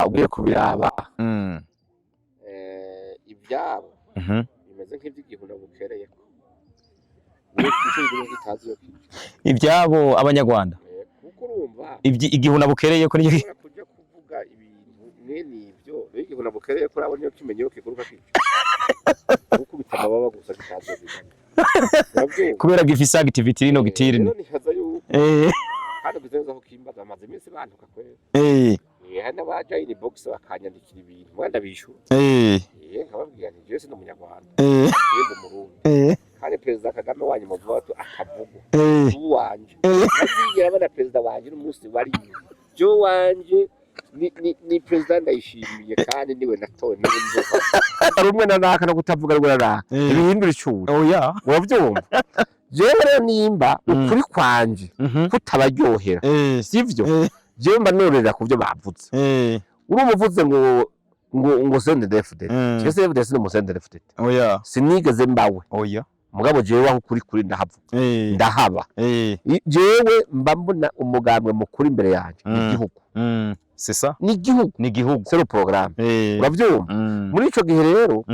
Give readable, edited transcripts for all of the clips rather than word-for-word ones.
Ugiye kubiraba, ivyabo bimeze nk'ivy'igihuna bukereyeko. Nico gihugu kitazi iyo kija. Ibyabo abanyarwanda. Kuko urumva Igihuna bukereyeko nicyo ushobora kuja kuvuga ibintu mwene ivyo. Rero igihuna bukereyeko, urabona iyo kimenye iyo kiguruka kija gukubita amababa gusa, kitazi iyo kija. Uravyumva? Kubera gifise activity rino gitirine. Rero nibaza yuko kandi ugize neza ko kimbaza, amaze iminsi bantuka kwera. Hari n'abaja inbox bakanyandikira ibintu, mwe ndabishura. Nkababwira nti jewe sindi umunyarwanda, jewe ndi umurundi. Kandi Perezida Kagame wanyu muvuga ati akavugwa uwanje ntazigera abona perezida wanje n'umunsi wariye. Jewe wanje ni perezida Ndayishimiye, kandi niwe natowe, niwe nzoba rumwe na naka no kutavuga rumwe na naka ibihindura icura. Oya. Uravyumva? Jewe rero nimba ukuri kwanje kutabaryohera, sivyo? Jewe mba norera ku byo bavuze. Urumva uvuze ngo CNDD-FDD. Jewe CNDD sindi umu CNDD-FDD. Oya. Sinigeze mbawe. Oya. Mugabo jewe aho ukuri kuri ndahavuga, ndahaba. Jewe mba mbona umugambwe mukuru imbere yanje ni igihugu. C'est ça. Ni igihugu. Ni igihugu. C'est le programme. Uravyumva? Muri ico gihe rero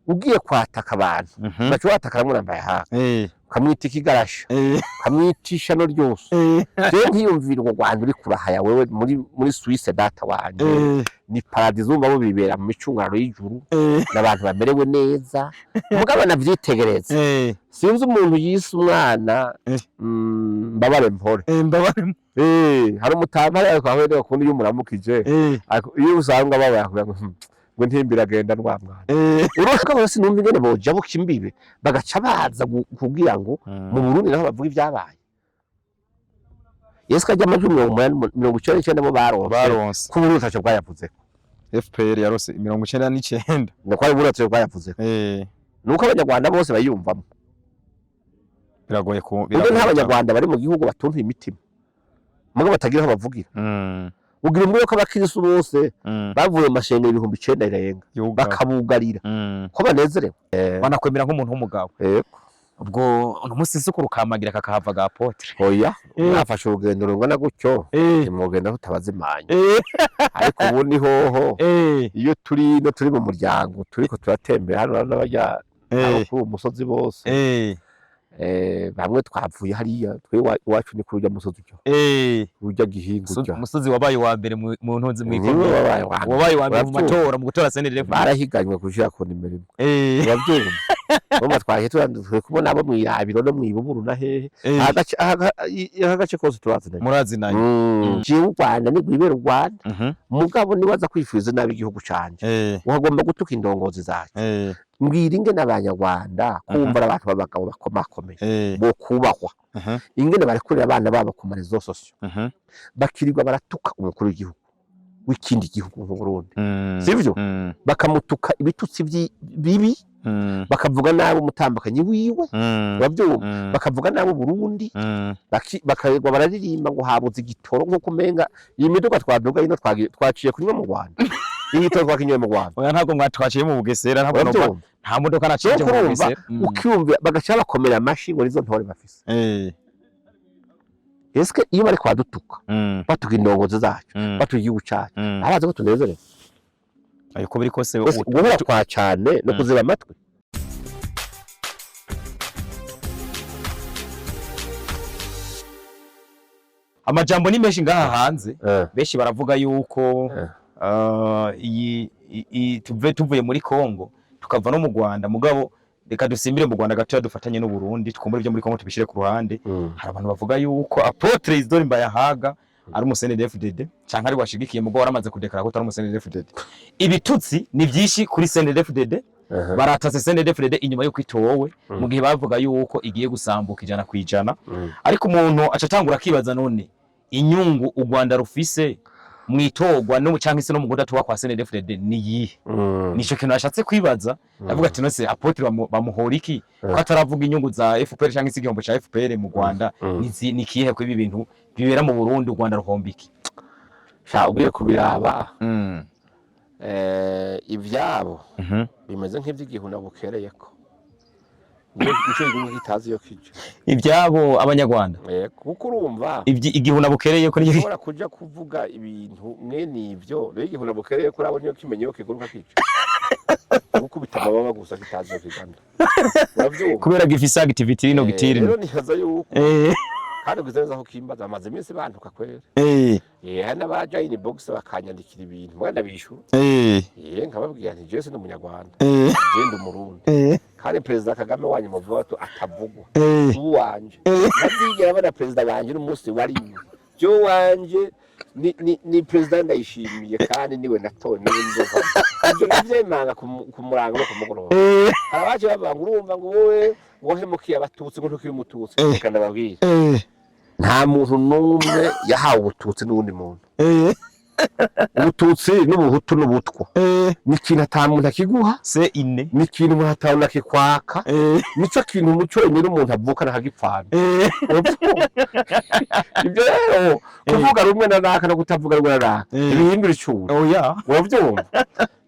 ugiye kwataka abantu, ugaca wataka ramwe nambaye hafi, ukamwita ikigarasha, ukamwita ishano ryose. Jewe nkiyumvira urwo Rwanda uri kurahaya wewe muri Suisse, data wanje, ni paradizo. Urumva bo bibera mu micungararo y'ijuru, n'abantu bamerewe neza. Mugabo navyitegereza, sinzi umuntu yise umwana mbabare mpore. Mbabare. Hari umutama ariko aho rero kundi iyo umuramukije, iyo usanga babaye akubwira ngo ngo ntimbira agenda rwa mwana. Urumva bose numva ingene bojabuka imbibe bagaca baza kugira ngo mu Burundi naho bavuga ibyabaye. Yesu kajya amajwi 80, 99 bo baronse. Baronse. Ko Burundi ataco bwayavuzeko. FPR yarose 99. Nuko ari Burundi ataco bwayavuzeko. Nuko abanyarwanda bose bayiyumvamo. Biragoye ku Ubwo biragoye nta cyane. banyarwanda bari mu gihugu batuntuye imitima mugabo batagira aho bavugira. Ugira umwe ko abakirisu bose bavuye mu mashengero 9000 irenga Yuga. bakabugarira ko banezerewe. Banakwemera nk'umuntu w'umugabo. Yego. Ubwo uno munsi nsi kurukamagira kakahava ga apôtre. Oya, mwafashe urugendo rungana gutyo, ntimwogenda tutabazimanye. Ariko ubu ni hoho iyo turi no turi mu muryango, turiko turatembera hano n'abajya abo kuri uwo musozi bose, bamwe twavuye hariya. Twe iwacu ni kuri urya musozi ujya urya gihinga ujya. Umusozi wabaye uwa mbere mu ntunzi Niwe mw'ikomine. wabaye uwa mbere. Wabaye uwa mbere mu Uravyumva? matora, mu gutora CNDD. Barahiganywe kushira ku nimero imwe. Uravyumva? Urumva twaje turi kubona abo mw'irabiro no mw'ibuburu na hehe. Aka gace kose turazinanye. Murazinanye. Jewe u Rwanda ni rwibera u Rwanda. Mugabo niwaza kwifuriza nabi igihugu canje, uhagomba gutuka indongozi zacu. Mbwira ingene abanyarwanda kumva ari abantu b'abagabo bakomakomeye bo kubahwa, ingene barekurira abana babo ku ma réseaux sociaux, bakirirwa baratuka umukuru w'igihugu w'ikindi gihugu nk'Uburundi, sivyo? Bakamutuka ibitutsi bibi, bakavuga nabi umutambakanyi wiwe, uravyumva? Bakavuga nabi Uburundi, bakarirwa bararirimba ngo habuze igitoro, nk'uko umenga iyi miduga twaduga ino twaciye kunywa mu Rwanda, igitoro twakinyoye mu Rwanda. Oya, ntabwo mwatwaciye mu Bugesera, ntabwo numva Uravyumva? nta modoka naciye Nuko mu urumva Bugesera. Ukiyumva bagaca bakomera amashi ngo nizo ntore bafise. Eske iyo bariko badutuka, batuka indongozi zacu, batuka igihugu cacu, abazi ko tunezerewe? Ayo uko biri kose. Ese guhora kwa cane no kuziba amatwi. Amajambo ni menshi ngaha hanze. Benshi baravuga yuko iyi tuve tuvuye muri Kongo tukava no mu Rwanda, mugabo reka dusimbire mu Rwanda gatoya dufatanye n'u Burundi, twumbure ibyo muri Kongo tubishire ku ruhande. Hari abantu bavuga yuko Apôtre Isidore Mbayahaga ari umu CNDD-FDD canke ari washigikiye, mugabo waramaze kudeklara ko atari umu CNDD-FDD. Ibitutsi ni byinshi kuri CNDD-FDD. Baratase CNDD-FDD inyuma yuko itowe, mu gihe bavuga yuko igiye gusambuka 100%. Ariko umuntu aca atangura akibaza, none inyungu u Rwanda rufise mwitorwa no canke se no mu kudatoba kwa CNDD-FDD ni yihe? Nico kintu nashatse kwibaza. Ndavuga ati nose apôtre bamuhora iki ko ataravuga inyungu za FPR canke se igihombo ca FPR mu Rwanda? Ni kihe ko ibi bintu bibera mu Burundi u Rwanda ruhomba iki? Sha, ugiye kubiraba, ivyabo bimeze nk'ivy'igihuna bukereyeko. Nico igihugu kitazi iyo kija. Ibyabo abanyarwanda. Kuko urumva Igihuna bukereye ko ushobora kuja kuvuga ibintu mwene ivyo rero, igihuna bukereye kuri abo niyo kimenye iyo kiguruka kica gukubita amababa gusa, kitazi iyo kigana, uravyumva? Kubera gifise activity rino gitiri. Rero nibaza yuko kandi ugize neza ko kimbaza, bamaze iminsi bantuka kwera. Hari n'abaja inbox bakanyandikira ibintu, mwana bishura. Nkababwira nti jewe sindi umunyarwanda, jewe ndi umurundi. Kandi Perezida Kagame wanyu muvuga ko atavugwa, uwanje ntazigera abona perezida wanje n'umunsi wariwe. Jewe wanje ni perezida Ndayishimiye, kandi niwe natowe, niwe nzova. Ivyo ndavyemanga ku murango no ku mugoroba. Hari abaje bavuga ngo urumva ngo wowe wohemukiye abatutsi, ngo ntukiri umututsi. Reka ndababwire, nta muntu n'umwe yahawe ubututsi n'uwundi muntu. Ubututsi n'ubuhutu n'ubutwa ni ikintu ata muntu akiguha. C'est inné. Ni ikintu umuntu atabona akikwaka. Nico kintu mu cyonyine umuntu avukana akagipfana. Ibyo rero kuvuga rumwe na naka no kutavuga rumwe na naka ntibihindura icura. Oya. Urabyumva?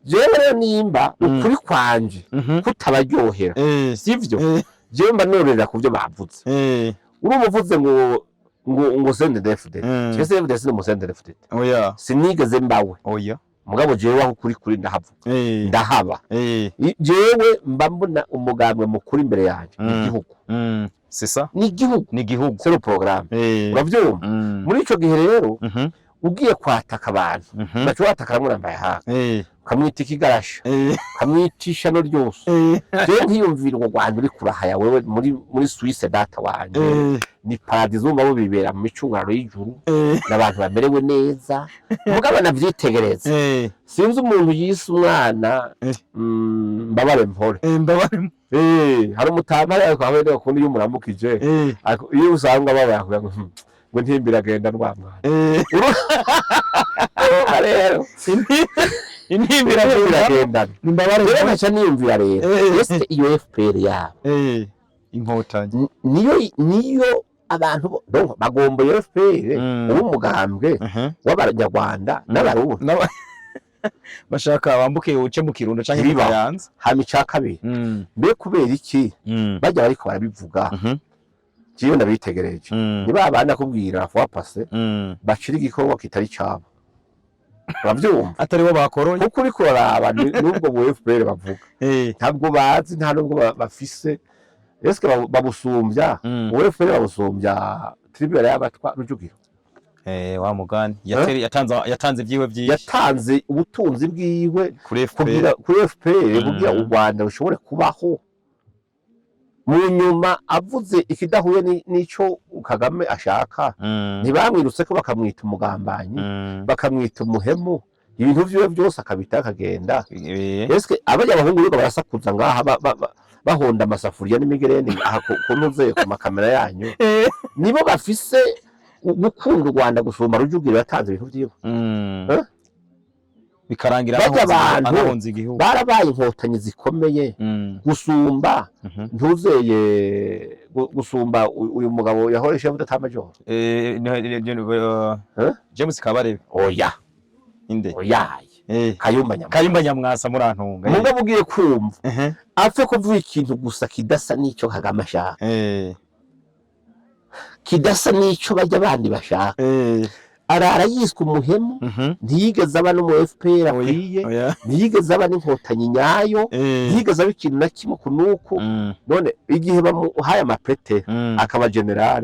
Jewe rero nimba ukuri kwanje kutabaryohera, sivyo? Jewe mba norera ku byo bavuze. Urumva uvuze ngo CNDD-FDD. Jewe CNDD sindi mu CNDD-FDD. Oya. Sinigeze mbawe. Oya. Mugabo jewe aho kuri kuri ndahavuga, ndahaba. Jewe mba mbona umugambwe mukuru imbere yanjye igihugu. C'est ça. Ni igihugu. Ni igihugu. C'est le programme. Urabyumva? Muri ico gihe rero ugiye kwataka abantu, baca wataka ramwe nambaye hafi, ukamwita ikigarasha, ukamwita ishano ryose. Jewe nkiyumvira urwo Rwanda uri kurahaya wewe muri Suisse, data wanje, ni paradizo, urumva bo bibera mu micungararo y'ijuru, n'abantu bamerewe neza. Mugabo navyitegereza, sinzi umuntu yise umwana mbabare mpore. Mbabare. Hari umutama ariko hamwe n'akundi iyo umuramukije, iyo usanga babaye akubwira ngo ngo ntimbire agenda rwa mwana. Urumva rero Intimba intimba iragenda. iragendana. Imbabare. Rero nkaca niyumvira rero, ese iyo FPR yabo Inkotanyi. Niyo abantu donc bagomba iyo FPR uba umugambwe w'abanyarwanda n'abarundi. Bashaka bambuke uce mu Kirundo canke mu Ntibibaho. Kayanza. Hama ica kabiri, mbe kubera iki bajya bariko barabivuga? Jewe ndabitegereje, ni ba bandi akubwira fois passée bacira igikorwa kitari cabo, uravyumva? Atari bo bakoroye. Kuko uriko uraraba n'ubwo bu FPR bavuga, ntabwo bazi, nta nubwo bafise eske babusumbya ubu FPR, babusumbya tribunal y'abatwa Rujugiro. Wa mugani yatanze ibyiwe byinshi. Yatanze ubutunzi bwiwe kuri FPR. Kugira kuri FPR, kugira u Rwanda rushobore kubaho. Mu nyuma avuze ikidahuye n'ico Kagame ashaka, ntibamwirutse ko bakamwita umugambanyi, bakamwita umuhemu, ibintu vyiwe byose akabita akagenda. Eske abajya abahungu biga barasakuza ngaha bahonda amasafuriya n'imigereni aha ku ntuze ku makamera yanyu, nibo bafise gukunda u Rwanda gusumba Rujugiro yatanze ibintu vyiwe? Eh? Bikarangira Barya abantu anahunze igihugu. Barabaye inkotanyi zikomeye gusumba ntuzeye gusumba uyu mugabo yahora chef d'état major. Eh? James Kabarebe. Oya. Inde? Oyaye. Kayumba Nyamwasa. Kayumba Nyamwasa, murantunga. Mugabo ugiye kumva apfe kuvuga ikintu gusa kidasa n'icyo Kagame ashaka, kidasa n'icyo bajya bandi bashaka, arara yiswe umuhemu. Ntiyigeze aba no mu FPR akwiye, Oya. ntiyigeze aba n'inkotanyi nyayo, ntiyigeze aba ikintu na kimwe ku nuku. None igihe bamuhaye amapete akaba général,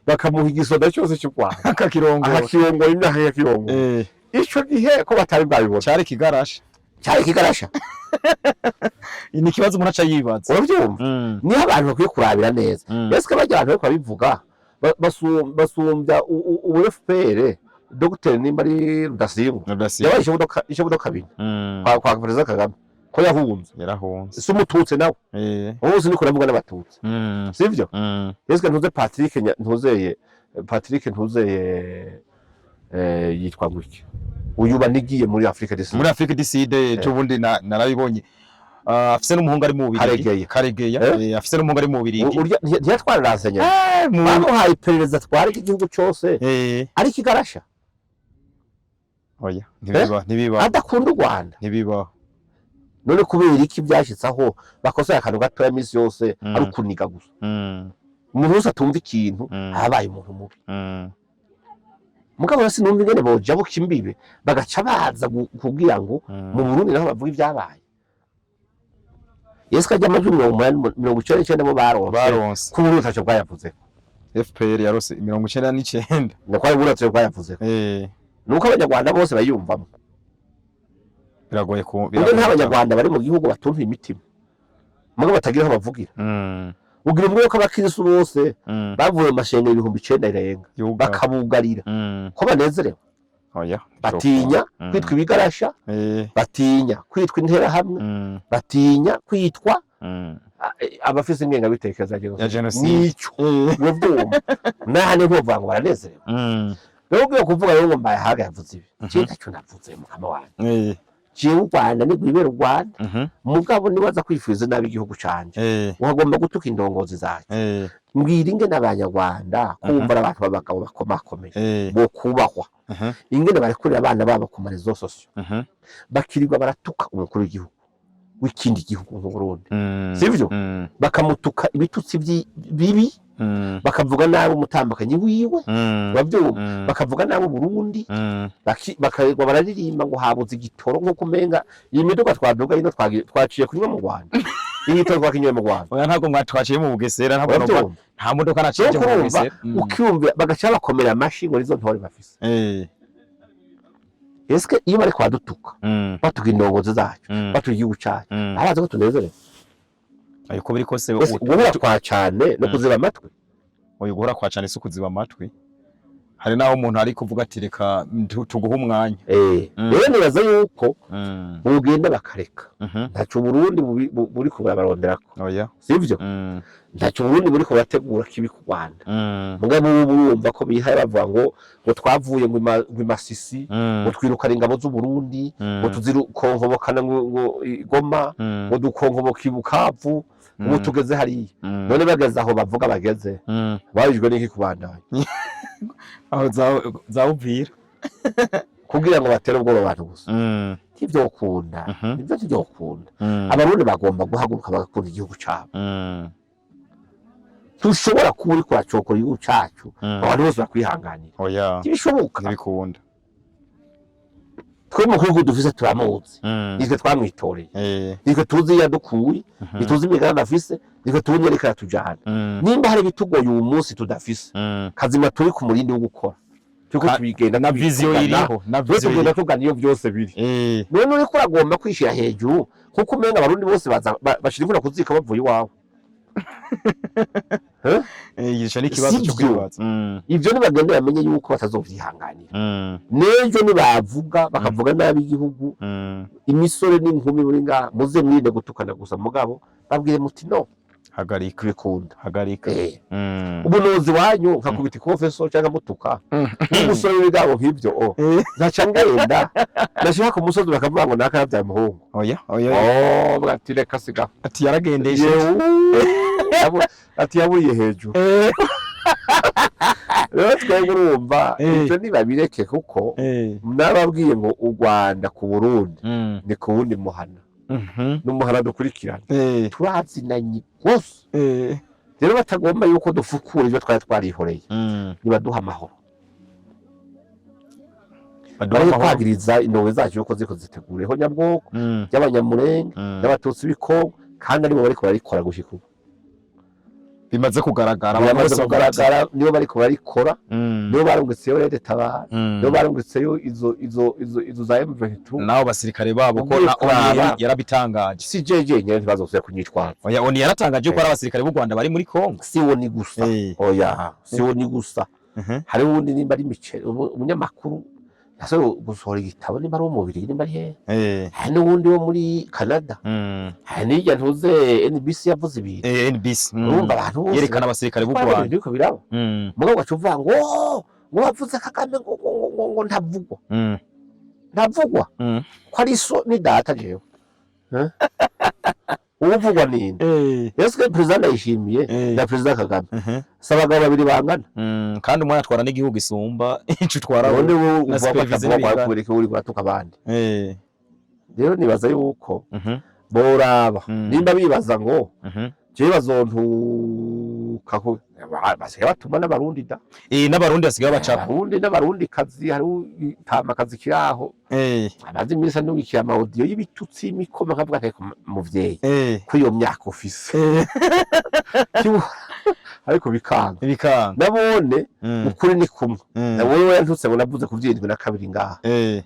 bakamuha igisoda cyose cy'u Rwanda, akakirongora, akakirongora imyaka akakirongora, ico gihe ko batari bwabibona? Cari kigarasha. Cyari kigarasha. Ni ikibazo umuntu aca yibaza. Urabyumva? Niho abantu bakwiye kurabira neza. Ese bajya abantu bariko babivuga basumbya ubu FPR Dr nimba ari Rudasingwa? Rudasingwa. Yabaye ishoboka kabiri kwa Perezida Kagame ko yahunze. Yarahunze. Si umututsi nawe? Ubu niko navuga n'abatutsi, sivyo? Ese ntuze Patrick ntuzeye Patrick ntuzeye yitwa gutya uyu banigiye muri Afrique du Sud? Muri Afrique du Sud ejo narabibonye. Ah, afise n'umuhungu ari mu Bubiligi. Karegeya. Karegeya. Eh? Afise n'umuhungu ari mu Bubiligi. Urya ntiyatwara renseignement? Bamuhaye iperereza atwara igihugu cyose, ariko igarasha. Oya, ntibiba, ntibiba. Adakunda u Rwanda. Ntibibaho. None kubera iki byashitse aho bakosoye akantu gatoya minsi yose ari ukuniga gusa? Umuntu wese atumva ikintu abaye umuntu mubi. Mugabo sinumva ingene bojabuka imbibe bagaca baza kugira ngo mu Burundi naho bavuga ibyabaye. Yesu kajya amajwi 80, 99 bo baronse. Baronse. Ku Burundi ntacyo bwayavuzeko. FPR yarose 99. Nuko ari Burundi ntacyo bwayavuzeko. Nuko Abanyarwanda bose bayumvamo. Biragoye ku Ubu biragoye. nta Banyarwanda bari mu gihugu batumva imitima, mugabo batagira aho bavugira. Ugira umwe ko abakirisu bose bavuye mu mashengero 9000 irenga bakabugarira ko banezerewe? Oya. Batinya kwitwa ibigarasha, batinya kwitwa interahamwe, batinya kwitwa abafise ingengabitekerezo ya ya jenoside. Jenoside. Nico urabyumva nahane ntuvuga ngo baranezerewe. Rero ugiye kuvuga rero ngo mbaye haga yavuze ibi, jewe ntacyo navuze, mukama wanjye. Jewe u Rwanda nigwibera u Rwanda. Mugabo nibaza kwifuza nabi igihugu canje, uhagomba gutuka indongozi zacu. Mbwira ingene Abanyarwanda kumva ari abantu b'abagabo bakomakomeye bo kubahwa, ingene barekurira abana babo ku ma réseaux sociaux, bakirirwa baratuka umukuru w'igihugu w'ikindi gihugu nk'Uburundi. Sivyo? Bakamutuka ibitutsi bibi, bakavuga nabi umutambukanyi wiwe, urabyumva? Bakavuga nabi Uburundi, bakarirwa bararirimba ngo habuze igitoro, nk'uko umenga iyi miduga twaduga ino twaciye kunywa mu Rwanda, igitoro twakinyoye mu Rwanda. Oya, ntabwo mwatwaciye mu Bugesera, ntabwo numva. Urabyumva? Nta modoka naciye Rero mu kurumva Bugesera. Ukiyumva bagaca bakomera amashi ngo nizo ntore bafise. Eske iyo bari kwadutuka, batuka indongozi zacu, batuka igihugu cacu, arazi ko tunezerewe? Ayo, uko biri kose. Ese guhura kwa cane no kuziba amatwi? Oya, guhora kwa cane si ukuziba amatwi. Hari naho umuntu ari kuvuga ati reka tuguhe umwanya. Rero nibaza yuko bugenda bakareka. Ntaco Burundi buriko burabaronderako. Oya. Sivyo? Ntaco Burundi buriko burategura kibi ku Rwanda. Mugabo ubu urumva ko bihaye bavuga ngo twavuye ngo i Masisi, ngo twirukana ingabo z'u Burundi, ngo tuzirukonkobokana ngo i Goma, ngo dukonkoboka i Bukavu, ubu tugeze hariya. None bageze aho bavuga bageze, babijwe n'iki kubandanya? Aho za Uvira. Kugira ngo batere ubwoba abantu gusa. Ntivyokunda. Nivyo, ntivyokunda. Abarundi bagomba guhaguruka bagakunda igihugu cabo. Ntushobora kuba uriko uracokora igihugu cacu, abantu bose bakwihanganira. Oya. Ntibishoboka. Ntibikunda. Twe umukuru dufise turamuzi. Nitwe twamwitoreye. Nitwe tuzi iyo yadukuye, ntituzi imigambi afise, nitwe tubonye ariko aratujana. Nimba hari ibitugoye uyu munsi tudafise, kazima turi ku murindi wo gukora, turiko tubigenda Na vision tubigana. iriho na Twe vision tugenda iriho. tugana iyo byose biri. None uriko uragomba kwishira hejuru kuko umenga Abarundi bose baza bashira imvura kuzika bavuye iwawe. Ico ni ikibazo cyo Sivyo. kwibaza. Ivyo nibagende bamenye yuko batazovyihanganira. N'ejo nibavuga bakavuga nabi igihugu, imisore n'inkumi muri ngaha, muze mwirinde gutukana gusa, mugabo babwire muti no Hagarika. kubikunda. Hagarika. Ubunozi wanyu nkakubita ikofeso cyangwa mutuka nk'umusore w'ibigango nk'ibyo, o nkaca ngenda nashika ku musozi bakavuga ngo naka yabyaye umuhungu. Oya, oya. Oh, bwati reka sigaho. Ati yaragendesheje. Yewe, ati yaburiye hejuru. Rero twebwe urumva, ibyo ntibabireke kuko nababwiye ngo u Rwanda ku Burundi ni ku wundi muhana, n'umuhana dukurikirana. Turazinanye rwose. Rero batagomba yuko dufukura ibyo twari twarihoreye, nibaduha amahoro. Baduha Bari amahoro. kwagiriza indongo zacu yuko ziko zitegureho nyabwoko y'Abanyamurenge, y'Abatutsi b'Ikongo, kandi aribo bariko bararikora gushika ubu. Bimaze kugaragara, abantu Biramaze bose bavuga ati, kugaragara, nibo bariko bararikora, nibo barungitseyo Red Tabara, nibo barungitseyo izo za M23. Nabo basirikare babo ko Ugiye na kuraba- ONU yarabitangaje. Si jeje nyene, ntibazosubira kunyitwaza. Oya, ONU yaratangaje ko ari abasirikare b'u Rwanda bari muri Kongo. Si wo ni gusa. Oya, si wo ni gusa. Hari uwundi nimba ari Michel, umunyamakuru yasohoye gusohora igitabo, nimba ari uwo mu Bubiligi, nimba ari hehe. Hari n'uwundi wo muri Canada. Hari n'irya ntuze NBC yavuze ibintu. NBC. Urumva abantu bose Yerekana abasirikare b'u twabonye Rwanda. biriko biraba. Mugabo ugaca uvuga ngo "Oh, ngo wavuze Kagame ngo ntavugwa." Ntavugwa ko ari so ni data jewe. Eh? Uwuvugwa ninde? Yesu ke perezida Ndayishimiye na perezida Kagame si abagabo babiri bangana? Kandi umwana atwara n'igihugu isumba ico utwara. None wowe na uvuga ko supervision atavugwa n'ibingana. kubera ko uri kuratuka abandi? Rero nibaza yuko Boraba nimba bibaza ngo jewe bazontuka ko basigaye batuma n'Abarundi da. N'Abarundi basigaye bacako. Abarundi n'Abarundi kazi, hari itamakazi kiraho amaze iminsi anungikiye ama audio y'ibitutsi, y'imikoma, nkavuga ati: "Ariko muvyeyi, ko iyo myaka ufise?" Ariko bikanga. Bikanga. Nabone ukuri ni kumwe. Nabone we yantutse ngo navuze ku 72 ngaha.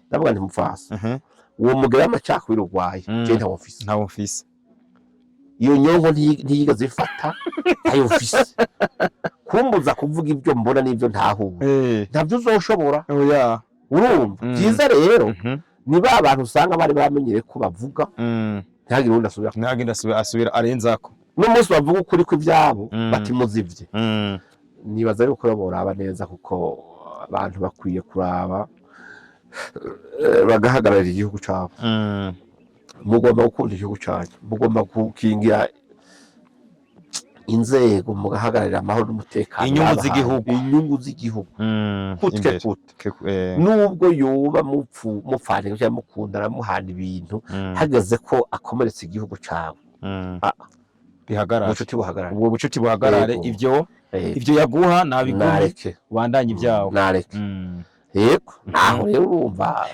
Ndavuga nti: "Mupfasa, uwo mugera w'amacakubiri urwaye, je ntawo mfise." Ntawo mfise. Iyo nyonko ntiyigeze ifata, ntayo mfise. Kumbuza kuvuga ibyo mbona n'ibyo ntahura, ntabyo uzoshobora. Oya. Urumva? Byiza rero ni ba bantu usanga bari bamenyere ko bavuga, ntihagire uwundi asubira. Ntagenda asubira arenzako. N'umunsi bavuga ukuri kw'ibyabo, bati muzivye. Nibaza yuko boraba neza, kuko abantu bakwiye kuraba, bagahagararira igihugu cabo. Mugomba gukunda igihugu cyanyu, mugomba gukingira inzego, mugahagararira amahoro n'umutekano Inyungu babahaye. z'igihugu. Inyungu z'igihugu kutwe Imbere. kute. Ke. Nubwo yoba mupfu mupfana cyangwa mukundana, muhana ibintu, hageze ko akomeretsa igihugu cawe, Ah. Bihagarare. Ubucuti buhagarare. Ubwo bucuti buhagarare. Yego. Ivyo ivyo yaguha nabiguhe. Nareke. Ubandanye ibyawe. Nareke. Yego, naho rero urumva.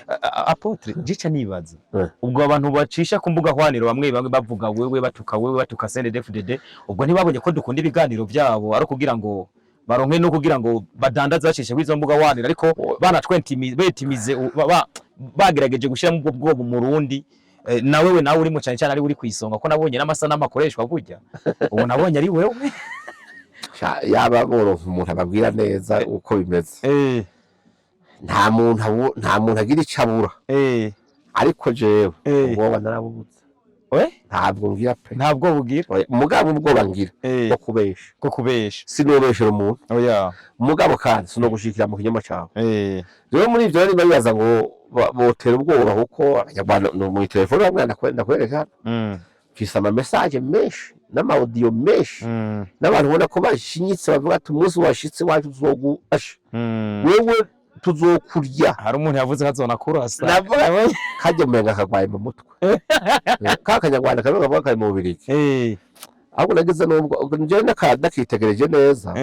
Apôtre, jica nibaza, ubwo abantu bacisha ku mbuga hwaniro, bamwe bamwe bavuga wewe, batuka wewe, batuka CNDD-FDD, ubwo ntibabonye ko dukunda ibiganiro byabo ari ukugira ngo baronke no kugira ngo badandaze bacisha kuri izo mbuga hwaniro, ariko banatwentimize betimize bagerageje gushyiramo ubwo bwoba mu Rundi, na wewe nawe urimo cyane cyane ari uri kwisonga, ko nabonye n'amasanamu akoreshwa burya ubu nabonye ari wewe. Yaba boronka umuntu ababwira neza uko bimeze. Nta muntu agira ico abura. Ariko jewe ubwoba narabubuze. We? Ntabwo ngira pe. Ntabwo bugira. Oya, mugabo ubwoba ngira bwo kubesha. Bwo kubesha. Sinobeshera umuntu. Oya. Mugabo kandi sinogushikira mu kinyoma cawe. Rero muri ivyo rero bibaza ngo botera ubwoba, kuko Abanyarwanda no mu telefone bamwe ndakwereka, mfise ama message menshi n'ama audio menshi n'abantu ubona ko bashinyitse, bavuga ati: "Umunsi washitse wacu tuzoguasha, wewe tuzokurya." Hari umuntu yavuze ko azonakurasa. Navuga kajya umenga kagwaye mu mutwe, ka Kanyarwanda kamwe kavuga kari mu Bubirigi. Ahubwo nagize n'ubwo njyewe nakitegereje neza,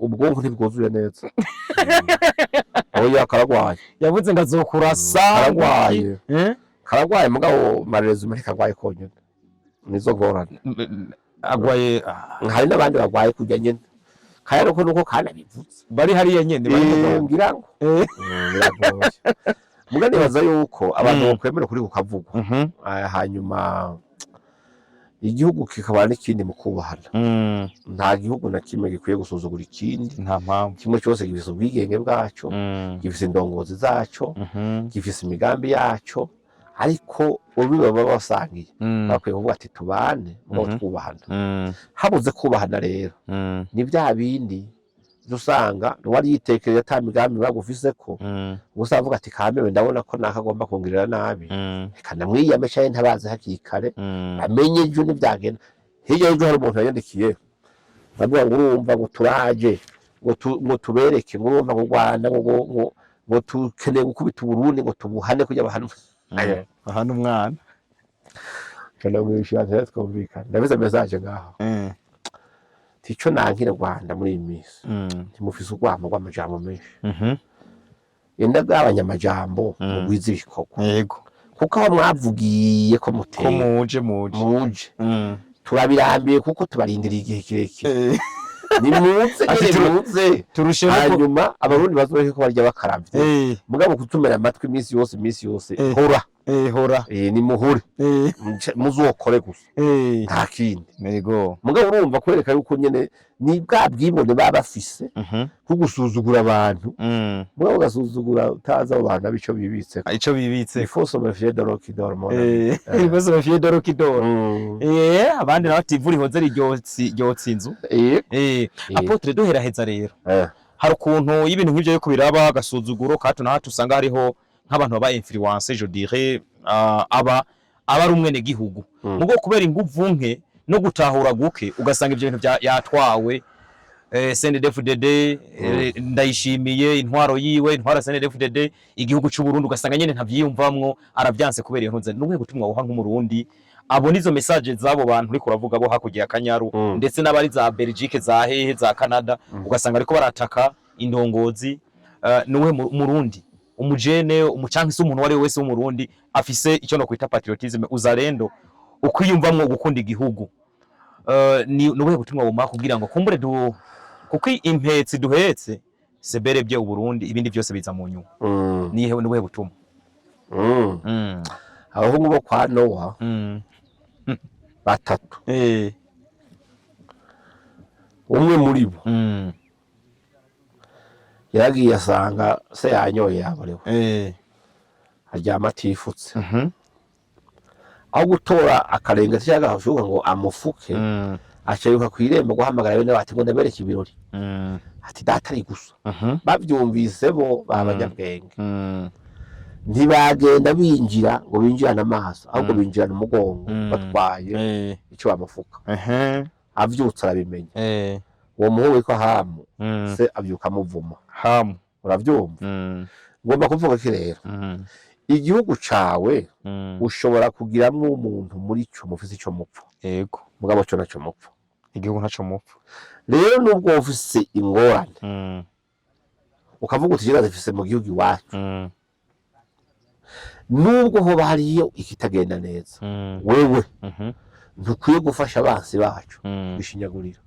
ubwonko ntibwuzuye neza. Oya, karagwaye. Yavuze ngo azokurasa. Karagwaye. Eh? Karagwaye, mugabo marezuma ntikagwaye konyine, nizo ngorane. Agwaye ah, Hari n'abandi bagwaye kujya nyene kaya, nuko nuko kanabivuze. Bari hariya nyene bari mu Rwanda. Ngira ngo biragoye, muga nibaza yuko abantu bokwemera kuri kukavugwa. Hanyuma igihugu kikaba n'ikindi mu kubahana. Nta gihugu na kimwe gikwiye gusuzugura ikindi. Nta mpamvu. Kimwe cyose gifise ubwigenge bwaco, gifise indongozi zaco, gifise imigambi yaco, ariko urubibe baba basangiye, bakwiye kuvuga ati: "Tubane mugabo twubahana." Habuze kubahana rero, ni bya bindi byo usanga uwari yitekereje ata migambi bagufise ko gusa avuga ati: "Kamewe ndabona ko naka agomba kungirira nabi, reka ndamwiyame canke ntabaze hakiri kare, amenye ejo ntibyagenda." Hirya y'ejo hari umuntu yanyandikiye ndavuga ngo: "Urumva ngo turaje ngo tubereke ngo urumva ngo Rwanda ngo tukeneye gukubita Uburundi ngo tubuhane kugira bahanwe." Aha ni umwana. Ndamwishyura ntera twumvikana, ndabize message ngaho. Tico nankira Rwanda muri iyi minsi, ntimufise urwamo rw'amajambo menshi. Yenda bwabanya amajambo, mugwize ibikorwa. Kuko aho mwavugiye ko ko muteye muje muje muje, turabirambiye kuko tubarindiriye igihe kirekire. Nimuze Ati nyene, muze. Turusheho Hanyuma Abarundi bazoreke ko barya bakaravye, mugabo kutumena amatwi iminsi yose, iminsi yose. Hora. Hora. Nimuhure. Muzokore gusa. Nta kindi. Mugabo urumva kwereka yuko nyene ni bwa bwibone baba bafise nko gusuzugura abantu, mugabo ugasuzugura utazi abo bantu abico bibitse. Ico bibitse. Il faut se méfier de l'eau qui dort, mon ami. Il faut se méfier de l'eau qui dort. Abandi nabo ati imvura ihoze ryotsa inzu. Apôtre, duheraheza rero, hari ukuntu iyo ibintu nk'ivyo yuko biraba agasuzuguro ka hato na hato, usanga hariho nk'abantu baba influence, je dirais, aba ari umwene gihugu, mugo kubera inguvu nke no gutahura guke, ugasanga ivyo bintu yatwawe. CNDD-FDD, Ndayishimiye, intwaro yiwe, intwaro ya CNDD-FDD, igihugu c'u Burundi, ugasanga nyene ntavyiyumvamwo, aravyanse kubera iyo ntuze. Nubuhe butumwa woha nk'umurundi abona izo message z'abo bantu uriko uravuga bo hakurya ya Kanyaru, ndetse n'abari za Belgique, za hehe, za Canada, ugasanga ariko barataka indongozi? Nuwe murundi, umujene, umucanke se, umuntu uwo ari we wese w'umurundi afise icyo no kwita patriotisme, uzalendo, ukwiyumvamwo gukunda igihugu, ni nubuhe butumwa bumuha kugira ngo kumbure du kuko impetsi duhetse seberebye Uburundi, ibindi byose biza mu nyuma? Nihe nubuhe butumwa? Abahungu bo kwa Nowa batatu, umwe muri bo yaragiye asanga se yanyoye, yaborewe, aryama atifutse. Aho gutora akarenge cyangwa agashuka ngo amufuke, aca yiruka kw'irembo guhamagara bene bati ngo ndabereke ibirori, ati data ari gusa. Bavyumvise bo b'abanyabwenge, ntibagenda binjira ngo binjirane amaso, ahubwo binjirana umugongo, batwaye icyo bamufuka. Avyutse arabimenya. Uwo muhungu witwa Hamu, se avyuka amuvuma. Hamu. Uravyumva? Ngomba kuvuga ki rero? Igihugu cawe ushobora kugiramwo umuntu muri cyo mufise ico mupfa, mugabo cyo naco mupfa. Igihugu ntaco mupfa. Rero nubwo ufise ingorane, ukavuga uti jera zifise mu gihugu iwacu, nubwo hoba hariyo ikitagenda neza, wewe ntukwiye gufasha abansi bacu gushinyagurira.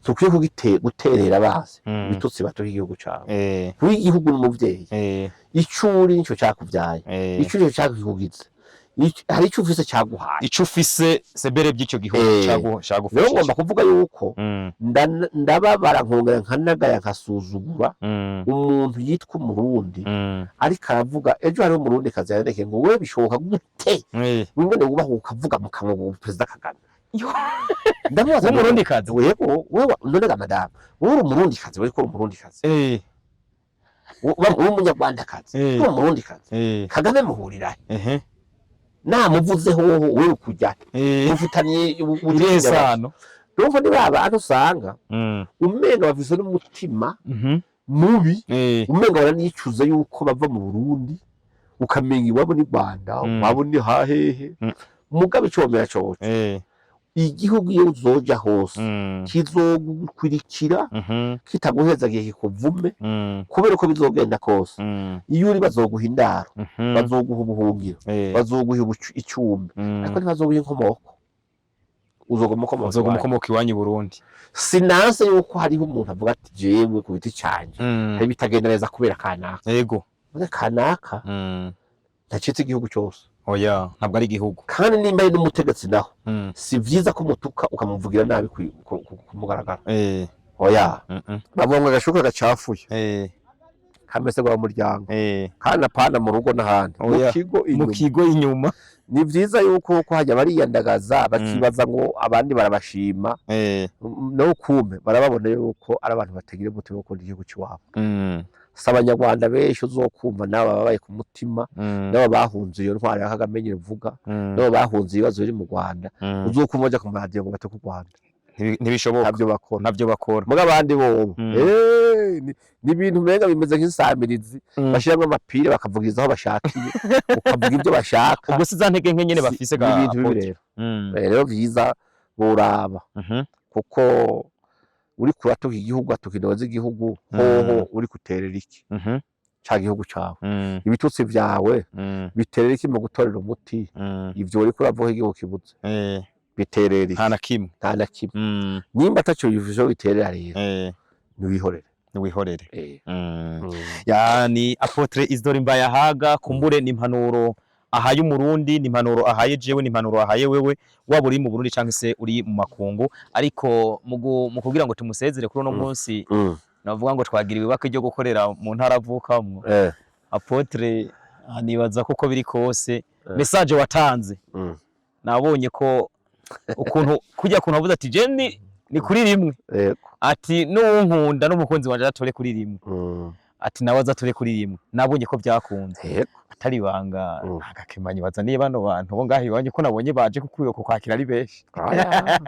Ntukwiye guterera abansi ibitutsi batuka igihugu cawe. Kuba igihugu n'umuvyeyi, ico uri nico cakuvyaye, ico uri nico cakugize. Hari ico ufise caguhaye. Ico ufise sebere by'ico gihugu Rero cagufashije. ngomba kuvuga yuko ndababara, nkongera nkanagaya, nkasuzugura umuntu yitwa umurundi ariko aravuga. Ejo hariho umurundi kazi yandeke ngo we bishoboka gute wingene wubaha ukavuga mu kanwa ngo Perezida Kagame? Ndamubaza. W'umurundi kazi? Yego, wewe none ga madamu, wowe uri umurundi kazi, wewe ko uri umurundi kazi, uri umunyarwanda kazi, uri umurundi kazi, Kagame muhurira he? Namuvuzeho wewe kujya ufitaniye irihe sano? Urumva ni ba bantu usanga umenga bafise n'umutima mubi, umenga baranicuza yuko bava mu Burundi, ukamenga iwabo ni Rwanda, iwabo ni hahehe. Mugabe ico womera coco, igihugu iyo uzoja hose kizogukurikira, kitaguhezagiye kikuvume, kubera uko bizogenda kose, iyo uri bazoguha indaro, bazoguha ubuhungiro, bazoguha icumbi, ariko ntibazoguha inkomoko. Uzoguma ukomoka uzoguma iwanyu. Ukomoka iwanyu i Burundi. Sinanse yuko hariho umuntu avuga ati jewe ku biti canje hari bitagenda neza kubera kanaka. None kanaka ntacitse igihugu cyose. Oya, ntabwo ari igihugu. Kandi nimba ari n'umutegetsi naho, si vyiza ko umutuka ukamuvugira nabi ku mugaragaro. Oya. Bavuga ngo agashuka gacafuye kamese mu muryango, kandi apana mu rugo n'ahandi, mu Oya. kigo Mu inyuma. kigo inyuma. Ni vyiza yuko ko hajya bariyandagaza bakibaza ngo abandi barabashima, no kume barababona yuko ari abantu batagira umutima wo gukunda igihugu cy'iwabo. Si abanyarwanda benshi uzokumva nabo babaye ku mutima, nabo bahunze iyo ntwaro ya Kagame nyine uvuga, nabo bahunze ibibazo biri mu Rwanda, uzokumva baja ku maradiyo ngo batuke u Rwanda. Ntibishoboka. Ntabyo bakora. Ntabyo bakora. Muga abandi bobo, ni ibintu umenga bimeze nk'insamirizi, bashiramwo amapire bakavugiza aho bashakiye, ukavuga ibyo bashaka. Ubwo si za ntege nke nyene bafise Ni ga ibintu bibi. Apotre. Rero rero vyiza boraba, kuko uri kuratuka igihugu, atuka indabo z'igihugu, hoho uri kuterera iki ca gihugu cawe? Ibitutsi vyawe biterera iki mu gutorera umuti ivyo uriko uravuga igihugu kibuze? Biterera iki? Nta na kimwe. Nta na kimwe. Nimba ataco ivyo biterera rero, ntiwihorere. Niwihorere. Ya ni Apotre Isidore Mbayahaga. Kumbure ni impanuro ahaye umurundi, ni impanuro ahaye jewe, ni impanuro ahaye wewe, waba uri mu Burundi canke se uri mu makungu. Ariko mu kugira ngo tumusezere kuri uno munsi, navuga ngo twagiriwe ibaka ryo gukorera mu ntara avukamwo. Apotre, nibaza ko uko biri kose, message watanze, nabonye ko ukuntu kujya kuntu wavuze ati je ni kuri rimwe, ati n'uwunkunda n'umukunzi wanje atore kuri rimwe. Ati nawe aza ture kuri rimwe, nabonye ko byakunze. Atari ibanga, agakemanyi bazaniye bano bantu bo ngaho iwanyu, ko nabonye baje kukuyo kukwakira ari benshi. Oya.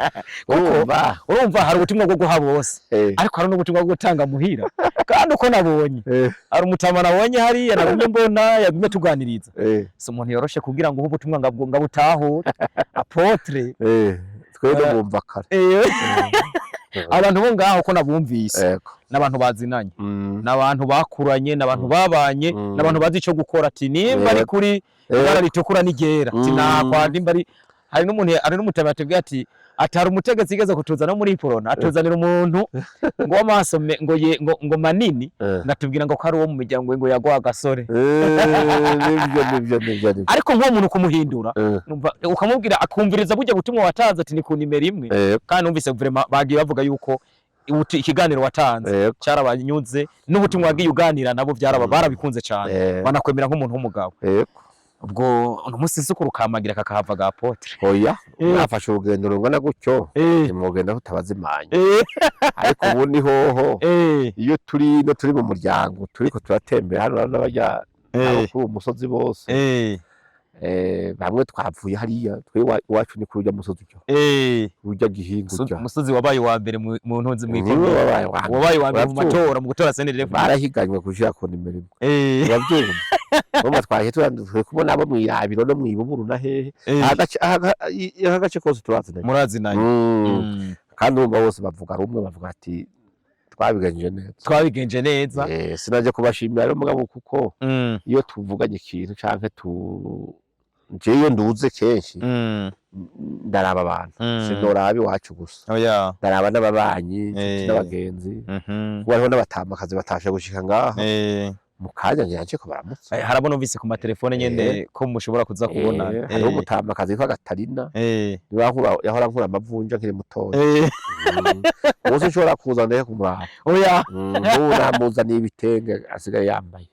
Urumva. Urumva hari ubutumwa bwo guha bose, ariko hari n'ubutumwa bwo gutanga muhira. Kandi uko nabonye, hari umutama nabonye hariya, nagumye mbona yagumye tuganiriza, si umuntu yoroshe kugira ngo uhe ubutumwa ngabutahure, apôtre. Twebwe bumva kare. Abantu bo ngaho ko nabumvise, n'abantu bazinanye, n'abantu bakuranye, n'abantu babanye, n'abantu bazi ico gukora, ati nimba ari kuri ibara ritukura n'iryera, ati nakwa nimba ari hari n'umuntu, hari n'umutama yatubwiye ati hari umutegetsi yigeze kutuzana muri Iprona, atuzanira umuntu ngo w'amaso ngo ye ngo manini, ngatubwira ngo ko ari uwo mu miryango ngo yagwa agasore. Nibyo, nibyo, nibyo, nibyo. Ariko nk'uwo muntu kumuhindura, numva ukamubwira akumviriza burya butumwa watanze, ati ni ku nimero imwe. Kandi numvise vraiment bagiye bavuga yuko ikiganiro watanze cyarabanyuze, n'ubutumwa wagiye uganira nabo byaraba barabikunze cyane, banakwemera nk'umuntu w'umugabo. Ubwo uno munsi nsi kurukamagira kakahava ga apôtre. Oya, mwafashe urugendo rungana gutyo, ntimwogenda tutabazimanye. Ariko ubu ni hoho, iyo turi no turi mu muryango, turiko turatembera hano n'abajya abo kuri uwo musozi bose, bamwe twavuye hariya, twe iwacu ni kuri urya musozi ujya urya gihinga ujya. Umusozi wabaye uwa mbere mu ntunzi Niwe mw'ikomine. Wabaye uwa mbere. Wabaye uwa mbere mu Urabyumva? matora, mu gutora CNDD. Barahiganywe gushira ku nimero imwe. Urabyumva, urumva twaje turi kubona abo mw'irabiro no mw'ibuburu na hehe. Aka gace kose turazinanye. Murazinanye. Kandi urumva bose bavuga rumwe, bavuga ati twabigenje neza. Twabigenje neza. Sinaje kubashimira rero mugabo, kuko iyo tuvuganye ikintu canke tu jewe iyo nduze kenshi ndaraba abantu, sinoraba iwacu gusa, Oya. ndaraba n'ababanyi, inshuti n'abagenzi, kuko hariho n'abatamakazi batashe gushika ngaha. Mu kanya ngira nje kubaramutsa. Harabona numvise ku matelefone nyene ko mushobora kuza kubona. Hariho umutamakazi witwa Gatarina, niwe yahora ankura amavunja nkiri mutoya. Ubu sinshobora kuza ndeke kumuraba. Oya. N'ubu namuzaniye ibitenge asigaye yambaye.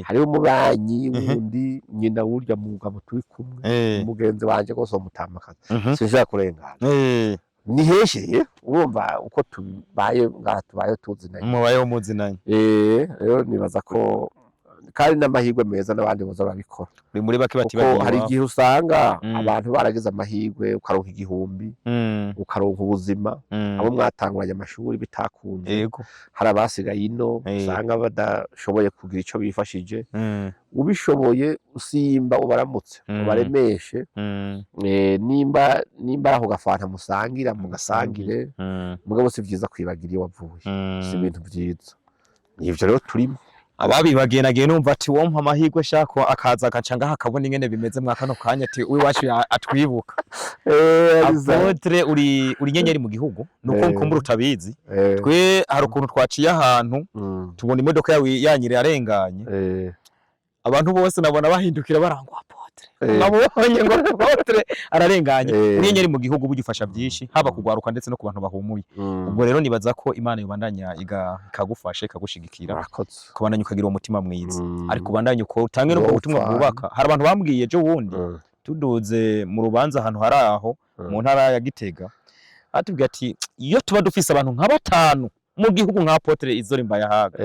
Hariho umubanyi wundi, nyina w'urya mugabo turi kumwe, umugenzi wanje rwose, uwo mutamakazi, sinshobora kurengana. Ni henshi rero, urumva uko tubaye ngaha, tubaye tuzinanye. Mubayeho muzinanye. Rero nibaza ko kandi n'amahirwe meza n'abandi boza barabikora, Uri muri bake kuko batibagiye hari iwabo. igihe usanga abantu baragize amahirwe, ukaronka 1000, ukaronka ubuzima, abo mwatanguranye amashuri bitakunze, hari abasigaye ino, usanga badashoboye kugira ico bifashije. Ubishoboye usimba ubaramutse, ubaremeshe. Nimba ari ako gafanta musangira, mugasangire. Mugabo si vyiza kwibagira iyo wavuye, si ibintu vyiza. Nivyo rero turimo. Ababibagiye nagiye numva ati wompa amahirwe shako akaza agaca ngaha akabona ingene bimeze mwa kano kanya, ati uwiwacu atwibuka. Apôtre, uri inyenyeri mu gihugu, nuko kumbura utabizi. Twe hari ukuntu twaciye ahantu, tubona imodoka yawe yanyire yarenganye, abantu bose nabona bahindukira barangwa apôtre, nabonye ngo apôtre ararenganye. Uri inyenyeri mu gihugu, burya ufasha byinshi, haba kugwaruka ndetse no ku bantu bahumuye. Ubwo rero nibaza ko Imana yobandanya ikagufasha, ikagushigikira, Murakoze. kubandanya ukagira uwo mutima mwiza, ariko ubandanye uko utange n'ubwo Wowe butumwa upfana. bwubaka. Hari abantu bambwiye ejo bundi, tuduze mu rubanza ahantu hari aho mu ntara ya Gitega, atubwiye ati iyo tuba dufise abantu nka batanu mu gihugu nka apôtre Izori Mbayahaga,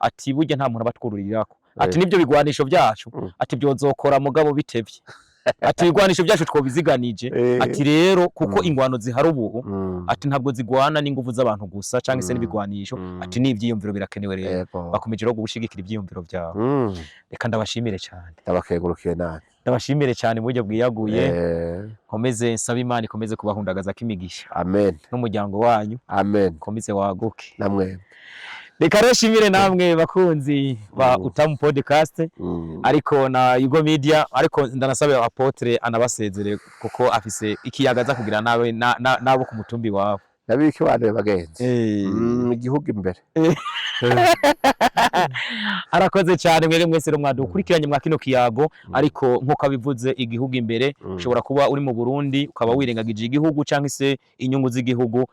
ati burya nta muntu aba atwururirako, ati nibyo bigwanisho byacu, ati byozokora mugabo bitevye, ati ibigwanisho byacu twobiziganije, ati rero kuko ingwano zihari ubu, ati ntabwo zigwana n'inguvu z'abantu gusa cyangwa se n'ibigwanisho, ati n'ivyiyumviro birakenewe. Rero bakomeje rero gushigikira ivyiyumviro byawe. Reka ndabashimire cyane. Ndabakengurukiye nabi. Ndabashimire cyane mu buryo bwiyaguye. Nkomeze nsaba Imana ikomeze kubahundagaza imigisha Amen. n'umuryango wanyu, Amen. ukomeze waguke. Namwe. Reka rero shimire namwe bakunzi ba Utamu Podcast, ariko na Yugo Media, ariko ndanasabe apôtre anabasezere kuko afise ikiyaga aza kugira nawe nabo ku mutumbi wabo. Nabike bane bagenzi. Igihugu imbere. Arakoze cyane mwebwe mwese rero mwadukurikiranye mwa kino kiyago. Ariko nkuko abivuze, igihugu imbere. Ushobora kuba uri mu Burundi ukaba wirengagije igihugu cyangwa se inyungu z'igihugu,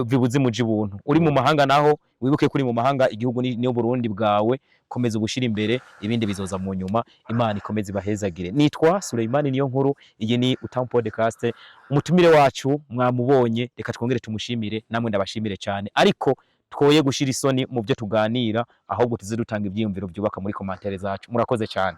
vibuze muji buntu. Uri mu mahanga naho wibuke kuri mu mahanga, igihugu ni Burundi bwawe, komeza ubushira imbere, ibindi bizoza mu nyuma. Imana ikomeze ibahezagire. Nitwa Suleimani niyo nkuru, iyi ni Utamu Podcast. Umutumire wacu mwamubonye, reka twongere tumushimire, namwe ndabashimire cyane, ariko Twoye gushira isoni mu byo tuganira, ahubwo tuze dutanga ivyiyumviro byubaka muri commentaires zacu. Murakoze cyane.